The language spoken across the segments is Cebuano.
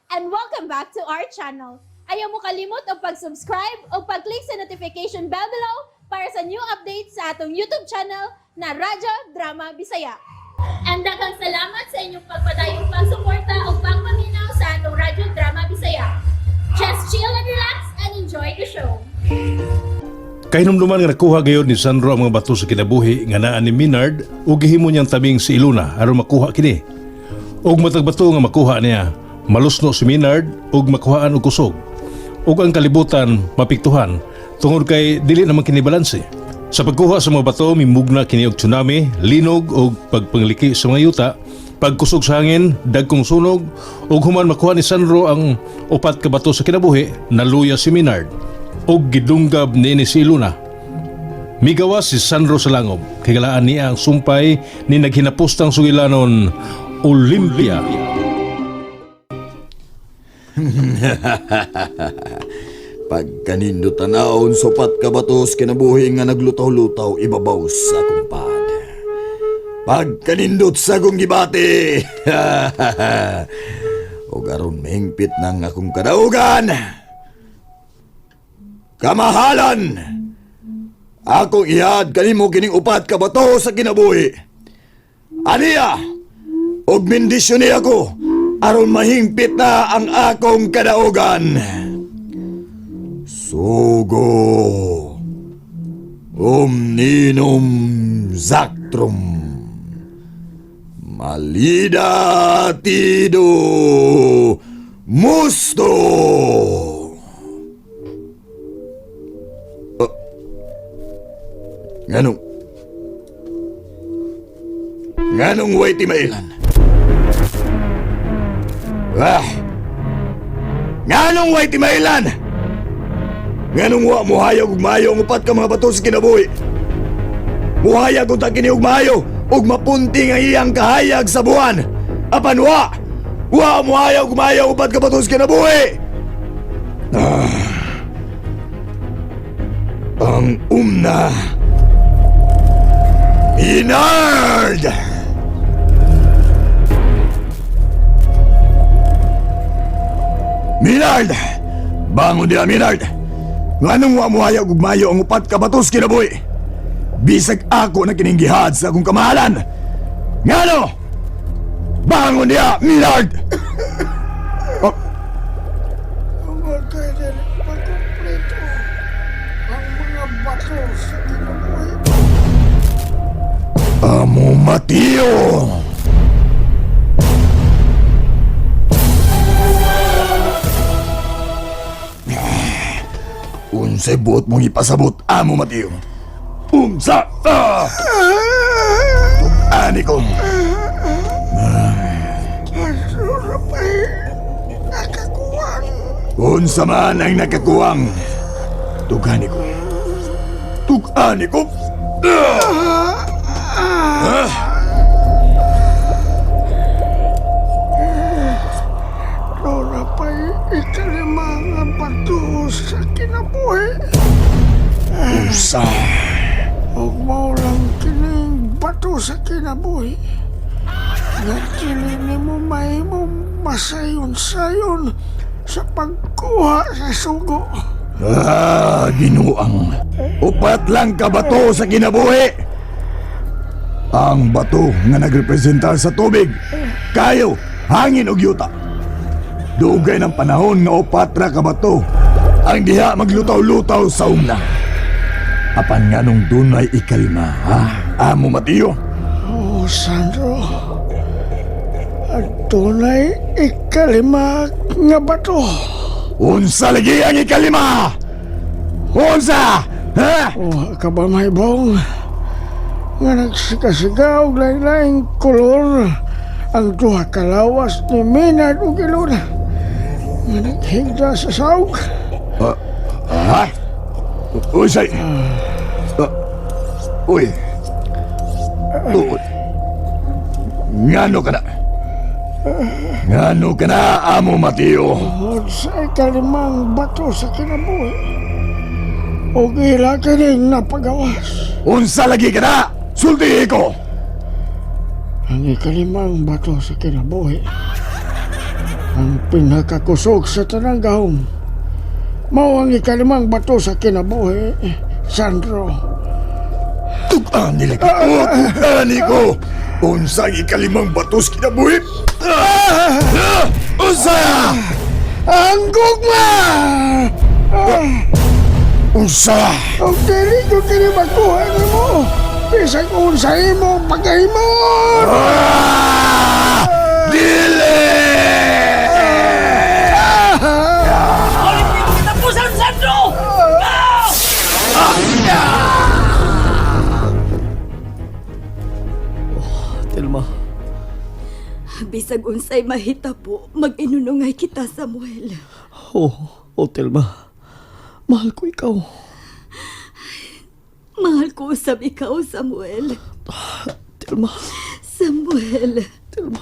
And welcome back to our channel. Ayaw mo kalimot og pag-subscribe o pag-click sa notification bell below para sa new updates sa atong YouTube channel na Radyo Drama Bisaya. And daghang salamat sa inyong pagpadayong pagsuporta o pagpaminaw sa atong Radyo Drama Bisaya. Just chill and relax and enjoy the show. Kahinumduman nga nakuha gayod ni Sandro ang mga bato sa kinabuhi nga naa ni Minard ug gihimo niyang tabing si Iluna aron makuha kini. Ug matag bato nga makuha niya, malusno si Minard ug makuhaan og kusog. Ug ang kalibutan mapiktuhan tungod kay dili naman kini balanse. Sa pagkuha sa mga bato, mimugna kini og tsunami, linog ug pagpangliki sa mga yuta, pagkusog sa hangin, dagkong sunog, ug human makuha ni Sandro ang upat ka bato sa kinabuhi, naluya si Minard ug gidunggab niini si Iluna. Migawas si Sandro sa langob, kay galaan niya ang sumpay ni naghinapostang sugilanon Olympia. Pagkanindot tanawon supat ka batos kinabuhi nga naglutaw-lutaw ibabaw sa akong pad. Pagkanindot sa akong gibati. O aron mahingpit ng akong kadaugan. Kamahalan! Akong ihad kanimo kining upat ka bato sa kinabuhi. Aniya! Og bendisyon niya ko aron mahingpit na ang akong kadaugan. Sugo Omninum Zactrum Malida Tido Musto. Nganong Nganong way timailan? Ah! Nganong way timailan? Nganong wa muhayag og maayo ang upat ka mga bato sa kinabuhi? Muhayag unta kini og maayo ug mapunting ang iyang kahayag sa buwan. Apan wa! Wa muhayag og maayo ang upat ka bato sa kinabuhi! Ah. Ang umna Minard! Minard! Bangon diha, Minard! Nganong wa muhayag og maayo ang upat ka batos kinabuhi? Bisag ako na kining gihad sa akong kamahalan. Ngano? Bangon diha, Minard! Oh, Umatay dili pa kumpleto ang mga bato sa kinabuhi. Amo Mateo! Unsay buot mong ipasabot, Amo Mateo? Unsa? Ah! Ani ko. Asura pa'y nakakuwang. Unsa man ang nakakuwang. Tugani ko. Tugani ko. Ah! Lora pa'y ikalima nga bato sa kinabuhi. Unsa? Ug mao lang kining bato sa kinabuhi. Nga dili nimo mahimong masayon-sayon sa pagkuha sa sugo. Ah, ginuang. Upat lang ka bato sa kinabuhi. Ang bato nga nagrepresentar sa tubig, kayo, hangin ug yuta. Dugay ng panahon nga upat ra ka bato ang diha maglutaw-lutaw sa umna. Apan nganong dunay ikalima, ha? Amo Mateo? Oh, Sandro. Adunay ikalima nga bato. Unsa lagi ang ikalima? Unsa? Ha? Oh, ka ba may bong? Nga nagsigasigaw og lain-laing kolor ang duha ka lawas ni Minard ug Iluna nga naghigda sa sawg. Ha? Uy, say. Uy. Uy. Ngano ka na? Ngano ka na, Amo Mateo? Tungod sa ikalimang bato sa kinabuhi ug ila kining napagawas. Unsa lagi ka na? Sulti ko! Ang ikalimang bato sa kinabuhi Ang pinakakusog sa tanang gahom. Mao ang ikalimang bato sa kinabuhi, Sandro. Tug-an nila ko! Tug-an ko! Unsang ikalimang bato sa kinabuhi? Ah! Ah! Unsa! Ang gugma! Unsa! Ang dili ko kini makuha nimo. Bisag unsa imong pagahimon! Ah! Dili! Katapusan, Sandro! Telma, Bisag unsay mahitabo, mag-inunungay kita, Samuel. oh, Telma. Mahal ko ikaw. Mahal ko usab ikaw, Samuel. Telma, Samuel. Telma.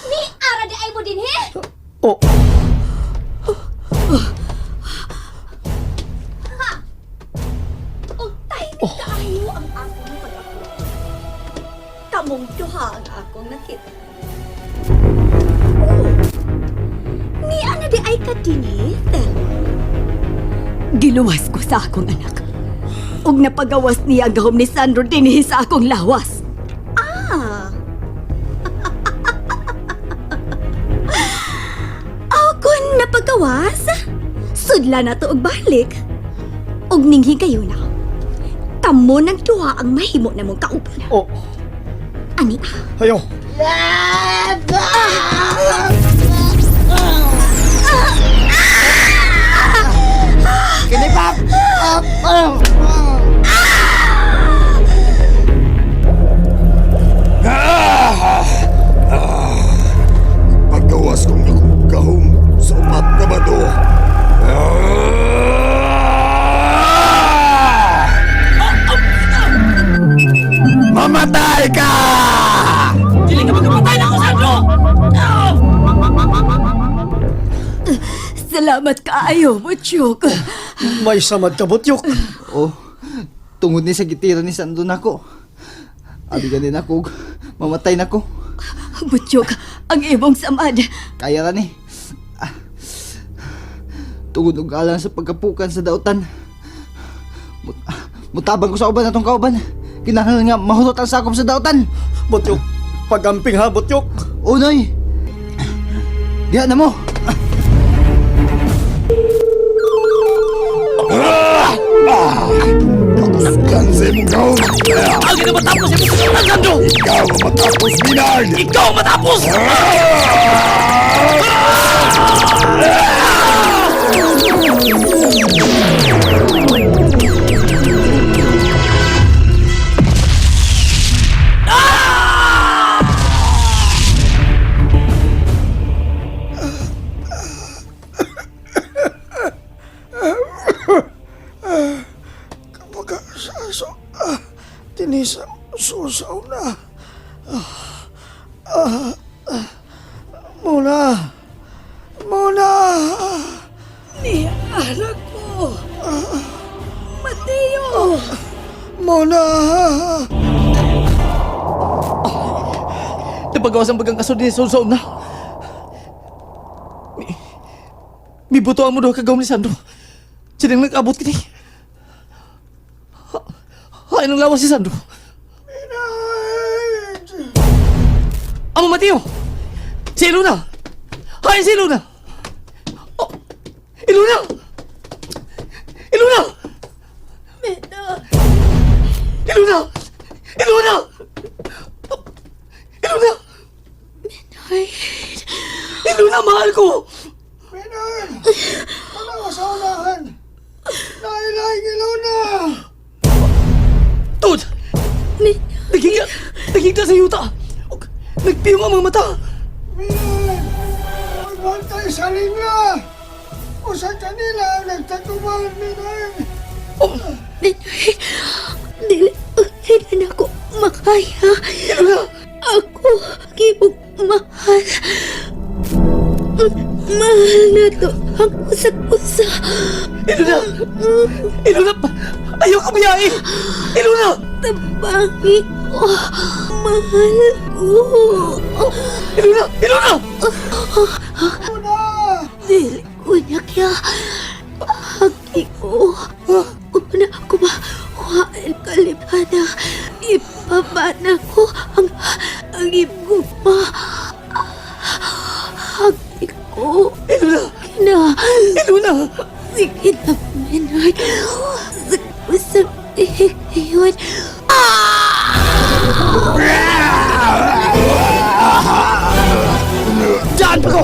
Ni ara di ay mo din he? Oh, Og timing kaayo ang akong pag-ako. Kamong duha ang akong nakita. Oh. Ni ana di ay ka dinhi, Thelma. Giluwas ko sa akong anak. Og napagawas niya ang gahom ni Sandro dinhi sa akong lawas. Ah! Akon napagawas? Sudla na to og balik. Og ninghi kayo na. Kamo ng duha ang mahimo na mong kauban. oh, Ani ah. ayo. Paggawas kong akong gahom sa upat na bato. Ah! Mamatay ka! Dili ka magkapatay na ako, Sandro! Ah! Salamat kaayo, Butchok. May samad ka, Butyok. Oh, tungod ni sa gitira ni Sandro nako. Abi ganin ako, mamatay nako. Butchok, ang imong samad. Kaya ra ni. Ah, tungod og alang sa pagkapukan sa dautan. Mutabang ko sa uban atong kauban. Kinahanglan nga mahurot ang sakop sa dautan. Butyok, pagamping ha, Butyok. Unoy. Diha na mo. Kakusgan sa imong gahom! Ang na matapos sa katapusan, Sandro! Ikaw ang matapos, Minard! Ikaw ang matapos! Kapag sa aso, tinisa, susaw na. Muna! Muna! Ni anak ko. Mateo! Muna! Napagawas ang bagang kasod ni Solsol na. Mi buto ang mo daw kagawin ni Sandro. Silang nag-abot kini. Hain ang lawas si Sandro. Minard! Amo Mateo! Si Iluna! Hain si Iluna! Oh, Iluna! Iluna! Iluna! Iluna! Iluna! Iluna, mahal ko! Minard! Wala sa unahan! Nailaing Ilona! Tod! Nagigla! Nagigla sa yuta! Nagpiyong ang mga mata! Minard! Magbantay sa lingla! Usa kanila ang nagtaguman, Minard! Oh, Dili, kailan ako makaya. Iluna! Ako, kibog mahal. Mahal na to ang usag-usa. Iluna! Iluna! Ayaw ka biyahe! Iluna! Tabangi ko. Mahal ko. Iluna! Iluna! pa. Hagit ko. Iluna! Kina. Iluna! Sige na, Maynard. Sa yun. Diyan pa ko!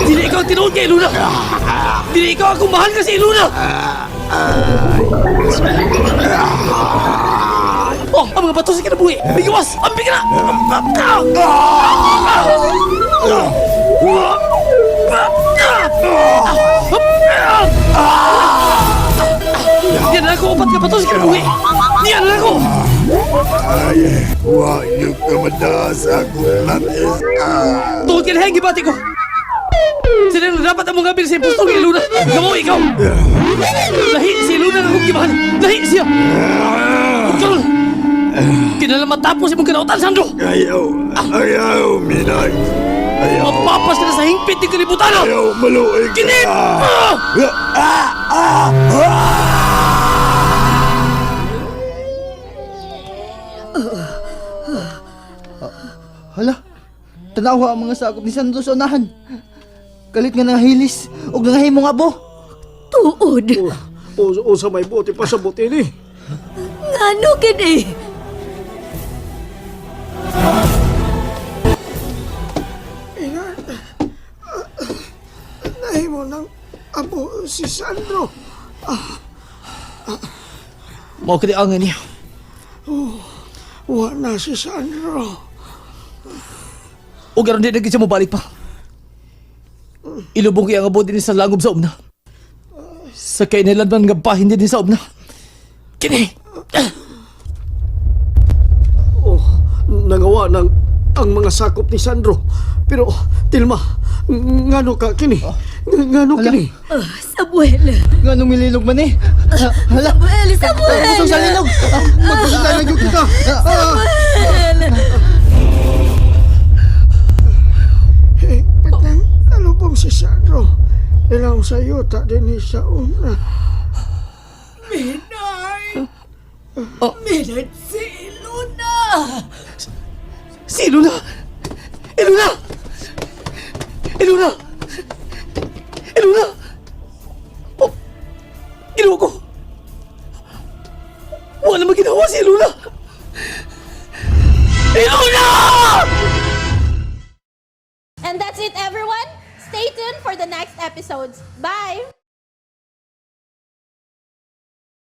Dili ikaw ang tinuod kay Iluna! Dili ikaw ang mahal ka si Iluna! Oh, ang mga bato sa kinabuhi! Bigawas! Ang bigra! Niyan na ako upat ka bato sa kinabuhi! Niyan na ako! Ay, wa yung kamada sa akong latis. Ah. Tungod kay Hengi bati ko! Sila na dapat ang mga bil sa impostol kay Luna! Kamo ikaw! Lahi si Luna na akong gimahal! Lahi siya! Ug karon, kinahanglan matapos imong kinautan, Sandro! Ayaw, ayaw, Minay. Ayaw, Mapapas ka na sa hingpit ng kalibutan! ayaw, maluoy ka. Kinip! Ah! Ah! Ah! Hala, tanawa ang mga sakop ni Sandro sa unahan. Kalit nga nangahilis ug nangahimong abo. Tuod. O, sa may buti pa sa buti ni. Ngano kini? Maynard, nahimo ng abo si Sandro. Mao kini ang niya. Wa na si Sandro. O garon di na gid siya mobalik pa. Ilubong kaya ang abo din sa langob sa umna. Sa kainilan man nga bahin din sa umna. Kini! Oh, nangawa ng ang mga sakop ni Sandro. Pero, Tilma, ngano ka kini? Ngano kini? Samuel. Nga nung mililog man eh. Ah, Hala, Samuel, Samuel! busog sa linog. Ah, Magpakita na yun kita. Samuel! Eh, patang nalubong si Sandro. Ilaw sa yuta din ni sa una. Maynard! Maynard, si Iluna! Si Iluna! Iluna! Iluna! Iluna! Oh, ginawa ko! Wala naman ginawa si Iluna! Iluna! And that's it, everyone. Stay tuned for the next episodes. Bye!